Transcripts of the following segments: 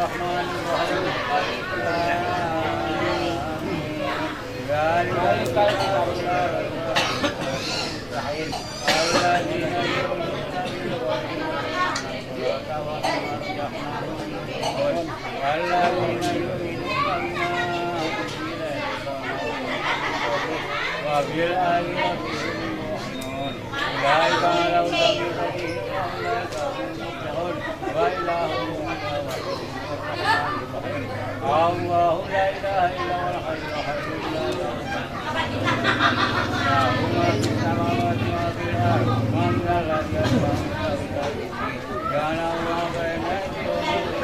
Bismillahirrahmanirrahim. Dzalikal kitabu la raiba fihi. Alladzina yu'minuna bil ghaibi wa walladzina yu'minuna bima unzila ilaika wa bil akhirati hum yuqinun. Ulaika ala hudan min rabbihim wa ulaika humul muflihun. Wa ilahukum ilahun wahid. Allahu la ilaha illa huwal hayyul qayyum. Lahu ma fis samawati wa fil ardh. Man dzal ladzi yashfa'u 'indahu illa bi'idhnihi. Ya'lamu ma baina aydihim wa ma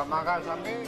Mangga sampai.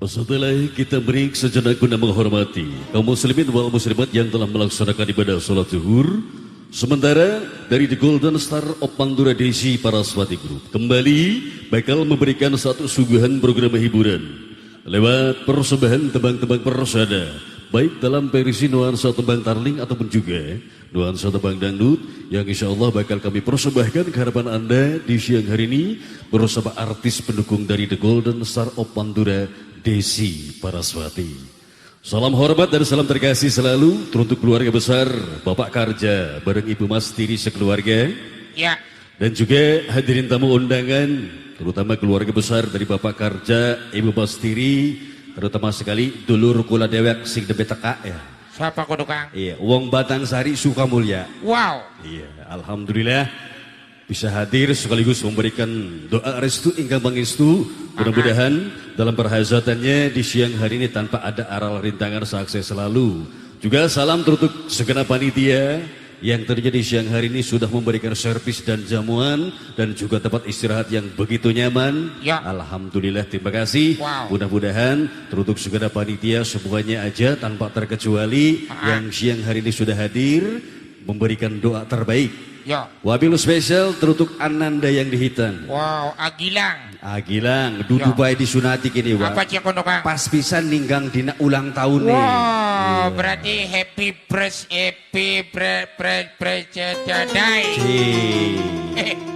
Setelah kita break sejenak guna menghormati kaum muslimin wal muslimat yang telah melaksanakan ibadah sholat zuhur. Sementara dari The Golden Star of Pantura Desi Paraswati Group kembali bakal memberikan satu suguhan program hiburan lewat persembahan tembang-tembang persada, baik dalam versi nuansa tembang tarling ataupun juga nuansa tembang dangdut yang insya Allah bakal kami persembahkan ke hadapan Anda di siang hari ini bersama artis pendukung dari The Golden Star of Pantura Desi Paraswati. Salam hormat dan salam terkasih selalu teruntuk keluarga besar Bapak Karja bareng Ibu Mas Tiri sekeluarga. Ya. Dan juga hadirin tamu undangan, terutama keluarga besar dari Bapak Karja, Ibu Mas Tiri, terutama sekali dulur kula dewek sing nembe teka ya. Siapa kudu Kang? Iya, wong Batang Sari Sukamulya. Wow. Iya, alhamdulillah bisa hadir sekaligus memberikan doa restu ingkang pangestu. Mudah-mudahan dalam perhajatannya di siang hari ini tanpa ada aral rintangan, sukses selalu. Juga salam teruntuk segenap panitia yang terjadi siang hari ini sudah memberikan servis dan jamuan dan juga tempat istirahat yang begitu nyaman. Ya. Alhamdulillah, terima kasih. Wow. Mudah-mudahan teruntuk segenap panitia semuanya aja tanpa terkecuali yang siang hari ini sudah hadir memberikan doa terbaik. Ya. Wabil spesial teruntuk Ananda yang di Hitan. Wow, Agilang. Agilang, dudu bae disunati kini, Wak. Apa sih kono Kang? Pas pisan ninggang dina ulang tahun nih. Wow, iya. Berarti happy birthday.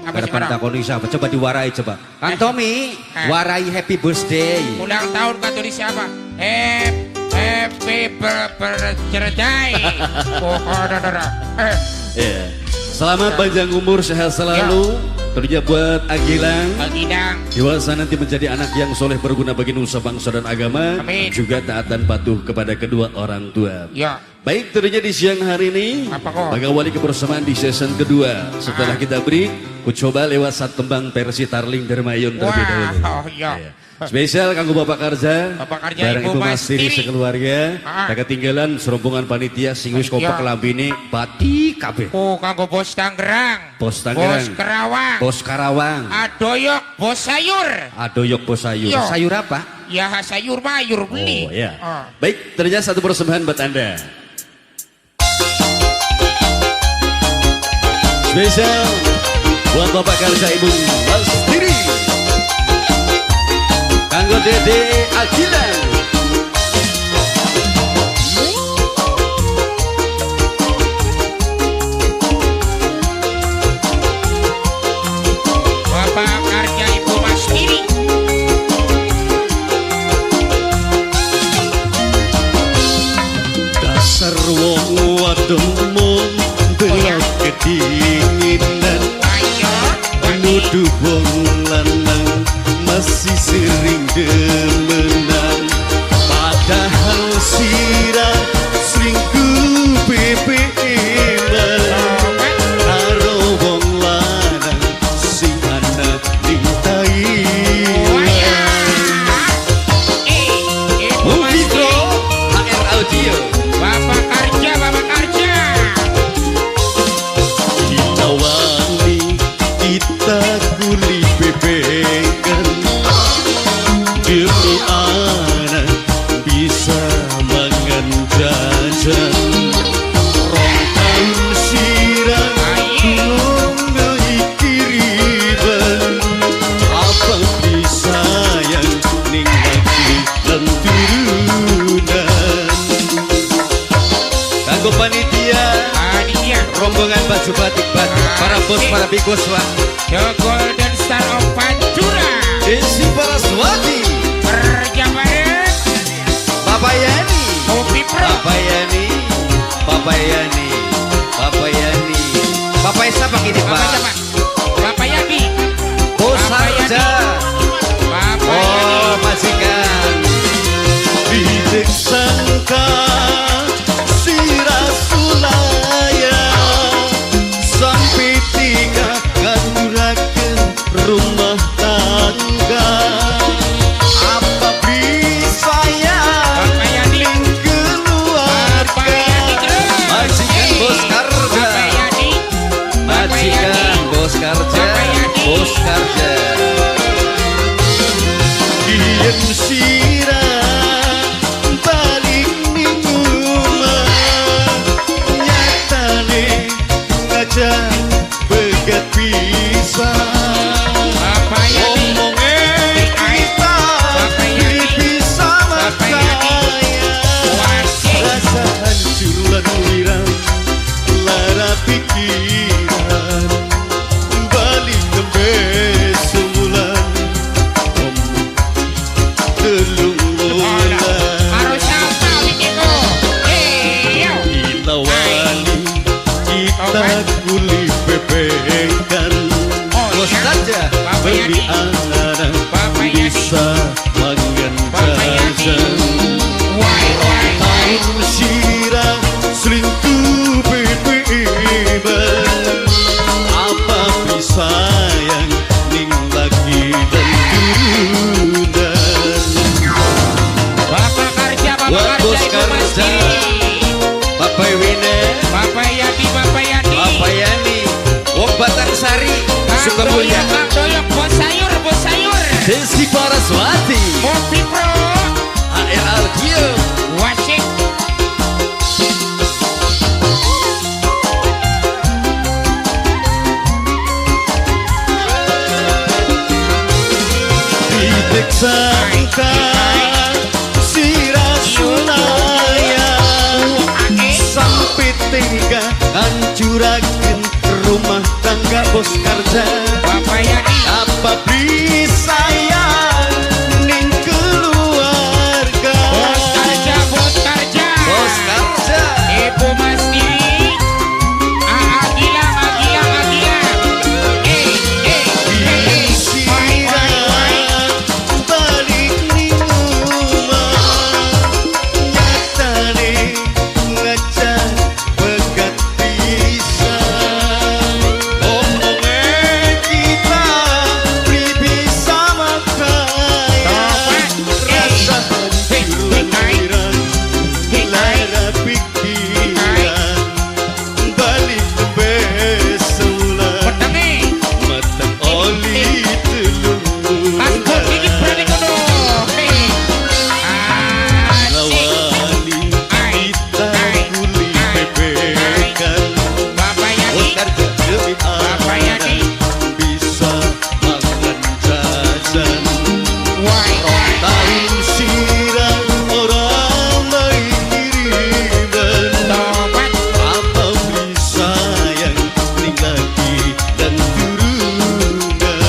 Apa sih kono? Takoni siapa? Coba diwarai coba. Kang Tommy, warai happy birthday. Ulang tahun kata siapa? Happy birthday. Oh, ada. Iya. Selamat panjang umur, sehat selalu. Ya. Tentunya buat Agilang. Agilang. Dewasa nanti menjadi anak yang soleh berguna bagi nusa bangsa dan agama. Amin. Juga taat dan patuh kepada kedua orang tua. Ya. Baik, tentunya di siang hari ini mengawali kebersamaan di season kedua. Setelah kita break, ku coba lewat satu tembang versi Tarling Dermayun terlebih dahulu. Oh, iya. Ya. Spesial kanggo Bapak Karja, Bapak Karja, bareng Ibu Mas Tiri sekeluarga. Tak ketinggalan serombongan panitia sing wis kompak lambene batik kabeh. Oh, kanggo Bos Tangerang, Bos Tangerang, Bos Karawang, Bos Karawang, Adoyok Bos Sayur. Adoyok Bos Sayur. Yo. Sayur apa? Ya sayur mayur beli. Oh ya. Baik, ternyata satu persembahan buat Anda. Spesial buat Bapak Karja, Ibu Mas Tiri. Kanggo Dede Agilang. Bapak Karja, Ibu Mas Tiri. Dasar wong wadon mung delok kedinginan, nuduh wong lanang masih sering demenan, padahal sirah sering ku PPE-an karo wong lanang sing ana ning Thailand. Mufitro HR Audio. Bapak Karja, Bapak Karja. Ditawani kita kuli bebekan, demi anak bisa mangan jajan. Rong taun sirah tulung kiriban, apa disayang ning laki lan turunan. Kanggo panitia, rombongan baju batik-batik, para bos, para bigos, Pak. The Golden Star of Pantura, Desi Paraswati, kerja bareng Bapak Yani, Kopi Pro, Bapak Yani, Bapak Yani, Bapak Yani, Bapak siapa kini Pak? Bapak siapa? Bapak Yani, Bos Harja, Bapak oh majikan, Bijak sangka sirah sulaya sampai tiga kanduraken rumah tangga. Apa bisa ya ning keluarga? Majikan Bos Karja, majikan Bos Karja, Bos Karja. Diem sirah ngejak beget pisan. Bapak Yani. Omongnya kita bisa makaya. Rasa hancur lan wirang lara pikiran. Balik tembe sebulan omong telung bulan. Harus sama iku. Kita wali kita kuli bebekan. Bos saja beli anak bisa mangan jajan. Tahun sirah selingkuh bebeban. Apa sayang ning laki dan turunan. Bapak Karja, Bapak Bos Karja, Ibu Karja. Mastiri. Bapak Wina, Bapak Yadi, Bapak Yadi. Bapak Yani, Wong Batangsari, Kang Sukamulya, Doyok, Kang Doyok, bos sayur, bos sayur. Desi Paraswati, Mopi Pro, AR Algio, Wasik. Titik sangka sirah sunayang sampai tinggal hancurakan rumah tangga bos Karja. Bapak Yani. Apa beli sayang ning keluarga. Bos Karja, Bos Karja. Bos Karja. Ibu Mastiri. Aa Gilang, Agilang, Agilang. Eh, eh, eh, eh. Wai, wai, wai. Balik ning omah nyatane ngajak begat pisan. Omonge kita beli bisa makaya. Rasa hancur lan lara pikiran. Balik tembe sebulan Petenge. mata oli telung Mas Bos iki berani kono. Hei. Asik. Lawali kita kuli bebekan. Bapak Yani. Karja demi Bapak Yani. anak bisa makan jajan. Wai, wai. Tahun sirah orang lain kiriman. Tobat. Apa beli sayang ning laki dan turunan.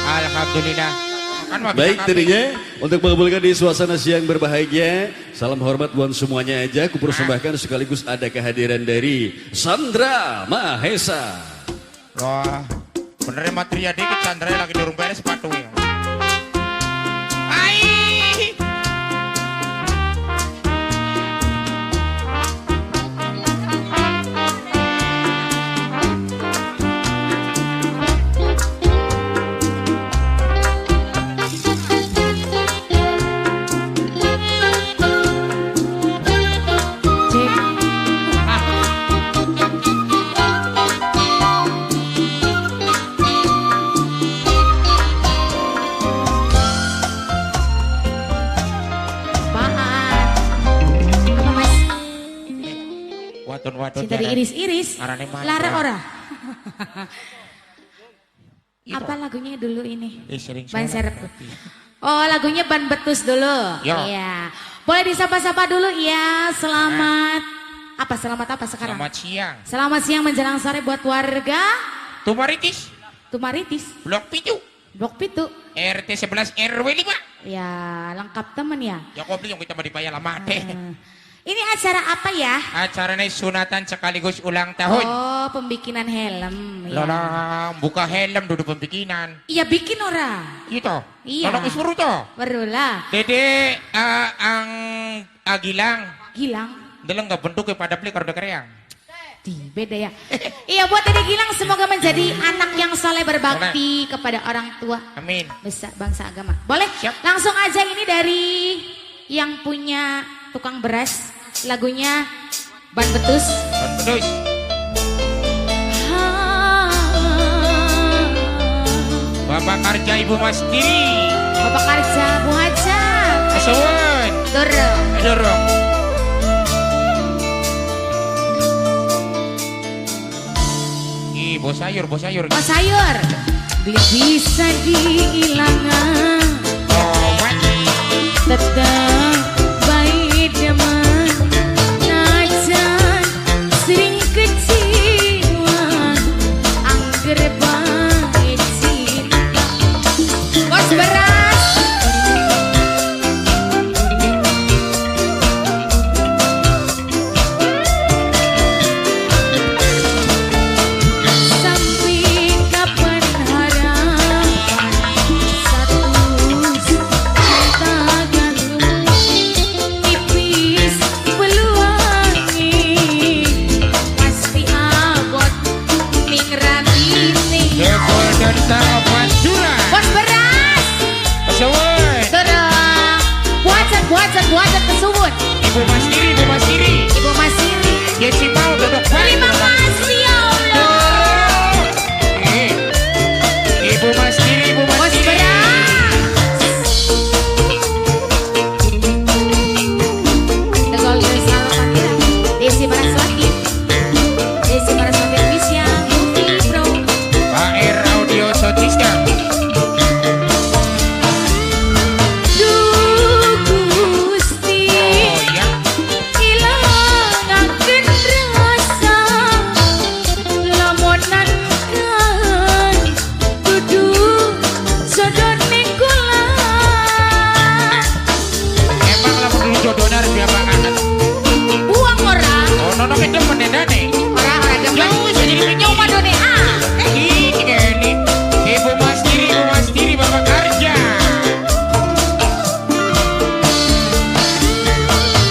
Alhamdulillah. Kan mah bisa Baik kabeh. tentunya untuk mengabulkan di suasana siang berbahagia. Salam hormat buat semuanya aja. Ku persembahkan sekaligus ada kehadiran dari Sandra Mahesa. Wah, bener materia dikit Sandra lagi durung beres sepatu ya. Ai. Apaan? Apa mas? Wadon-wadon. Cinta diiris-iris. Arane manja. Lara ora? Apa lagunya dulu ini? Eh, sering Ban salah. serep. Oh, lagunya Ban Betus dulu. Ya. Iya. Boleh disapa-sapa dulu ya. Selamat apa? Selamat apa sekarang? Selamat siang. Selamat siang menjelang sore buat warga Tumaritis, Tumaritis, Blok Pitu, Blok Pitu. RT 11 RW 5. Ya, lengkap temen ya. Ya kopi yang kita mau dibayar lama deh. Ini acara apa ya? Acaranya sunatan sekaligus ulang tahun. Oh, pembikinan helm. Ya. Lola, buka helm duduk pembikinan. Iya bikin ora. Itu. Iya. Tolong wis weru toh. Werulah. Dede ang Agilang. Gilang. Deleng nggak bentuknya pada beli karo kereang. Di beda ya. Iya buat Dede Gilang semoga menjadi anak yang soleh berbakti kepada orang tua. Amin. Besar bangsa agama. Boleh? Siap. Langsung aja ini dari yang punya tukang beras, lagunya Ban Betus. Ban Betus. Bapak Karja Ibu Mastiri. Bapak Karja Bu Haja. Kesuwun. Dorong. Dorong. Bos sayur, bos sayur. Bos sayur. Beli bisa diilangan. Tetap baik demen. Najan sering kecewa. Angger bae cinta. Bos beras. Sampai kapan harapan satu cinta gantung tipis peluangi pasti abot ning rabine. The Golden Star of Madura. Bos beras. Kesuwun. Terus buacan buacan buacan kesuwun. Ibu Mas Iri, Ibu Mas Iri. Ibu Mas Iri. Ya si mau duduk bareng. Terima kasih ya Allah. Ibu Mas Iri, Ibu Mas Bos Iri. beras. The Golden Star of Madura. Desi Paraswati. Desi Paraswati Official Movie Pro. Pak R Audio Sound System. Duh Gusti. Oh ya. Ilangaken rasa lamonan kan dudu jodone kula. Emang lamun dulu jodohnya harus diapakan? Buang ora. Oh, nono kedemen dendane. Ora ora demen. Jauh bisa jadi Nyong madone ah. Ih, ini. Ibu Mas Tiri, Ibu Mas Tiri, Bapak Karja.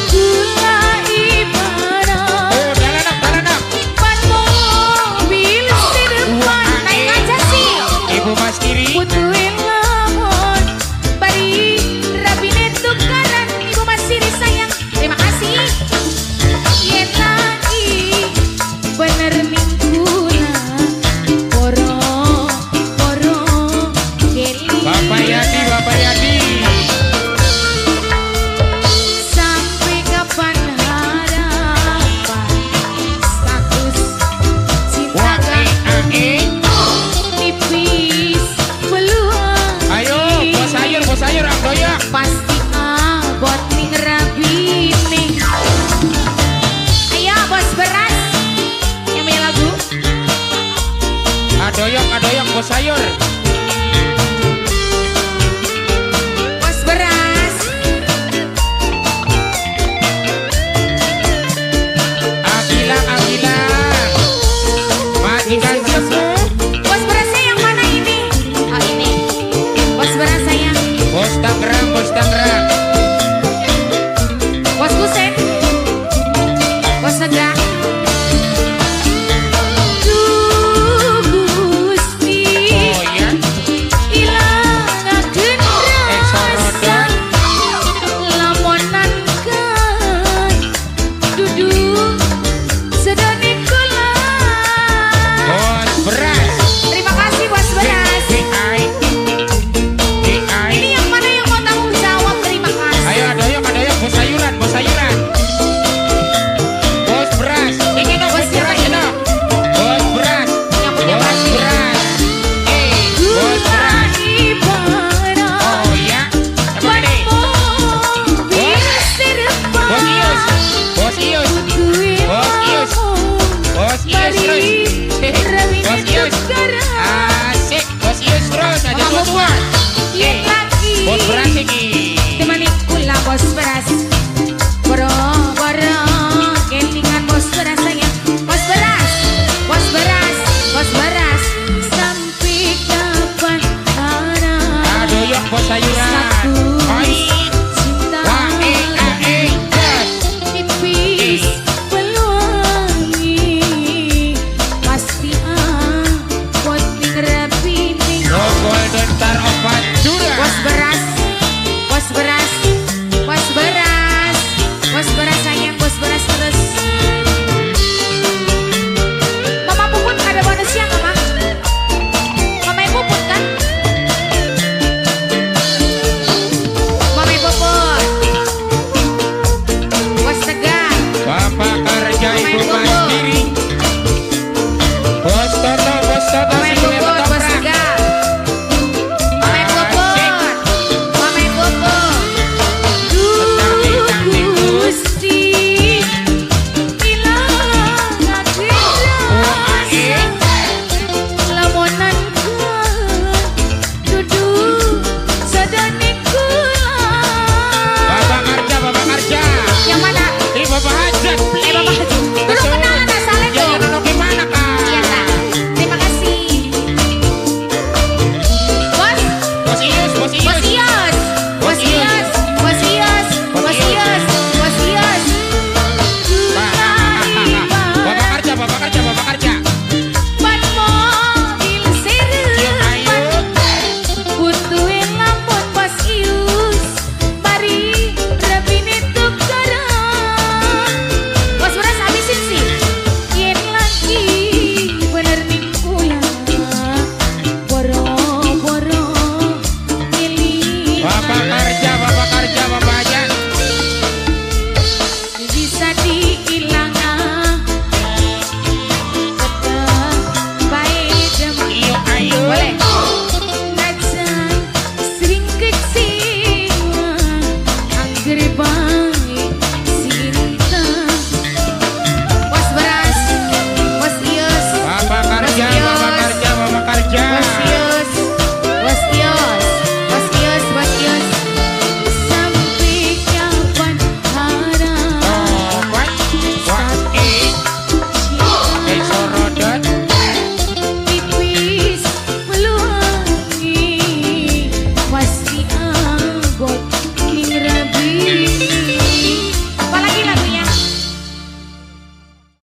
Kula ibarat Oh, dalanak, dalanak. ban mobil sirpan naik aja sih. Ibu Mas Tiri. Butuhin lamun bari rabine tukaran. Ibu Mas Siri sayang, terima kasih. Yen lagi bener mingkula poro poro keli. Bapak Yadi, Bapak Yadi. Sampai kapan harapan status cinta Wah, kan eh, eh. tipis peluang. Ayo, bos sayur, ang doyak. Pasti abot ning rabine. Ayo bos beras yang punya lagu. Adoyok, adoyok, bos sayur. Bos beras. Agilang, agilang. Majikan sepuh. Bos berasnya yang mana ini? Oh ini. Bos beras sayang. Bos Tangerang, bos Tangerang. Bos Kusen. Bos Negara. Duh Gusti. Oh ya. Ilangaken rasa lamonan kan dudu sedone kula. Bos beras. Terima kasih bos beras. I. I. Ini yang mana yang mau tanggung jawab? Terima kasih. Ayo adoyok, adoyok, bos sayuran, bos sayuran. Bos beras. Ini no, bos Bos siapa beras, ini? no. Bos beras. Yang punya Bos beras ini. beras. Bos Gula beras. ibarat Oh ya. Siapa ban ini? mobil serpan. Bos Ius. Bos Ius. Butuhin Bos Ius. lamun Bos Ius terus. bari Bos Ius. tukaran.